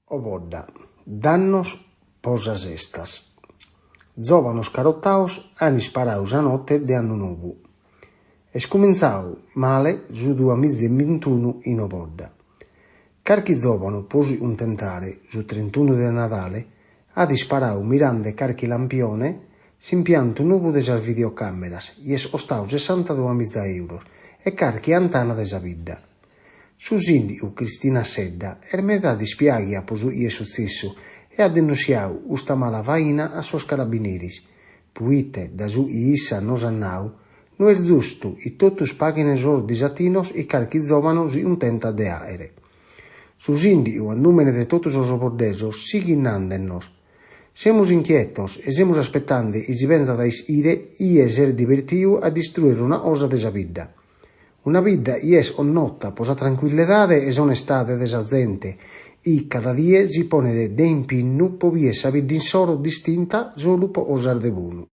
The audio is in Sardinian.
Ovodda, dannos pro sas festas. Zòvanos carotados ant isparadu sa note de annu nou. Est cumintzadu male su duamiza e bintunu in Ovodda. Carchi zòvanu pro si cuntentare su trintunu de Nadale at isparadu mirande carchi lampione s'impiantu nou de sas videocàmeras chi est costadu sessantaduamiza euros e carchi antana de sa bidda. Su sìndigu Cristina Sedda est meda dispiàghia pro su chi est sutzessu e at denuntziadu custa mala faina a sos carabineris, proite, dae su chi issa nos at nadu, no est giustu chi totus paghent sos disatinos chi carchi zòvanu si cuntentat de àere. Su sìndigu, a nùmene de totu sos ovoddesos, sighit nande-nos, Semus inchietos e semus aspetande chi si benzat a ischire chie s'est divertiu a distrùere una cosa de sa bidda. Una bidda chi est connota pro sa trancuillidade e s'onestade de sa zente chi cada die si ponet de impinnu pro bider sa bidda issoro distinta solu pro cosas de bonu.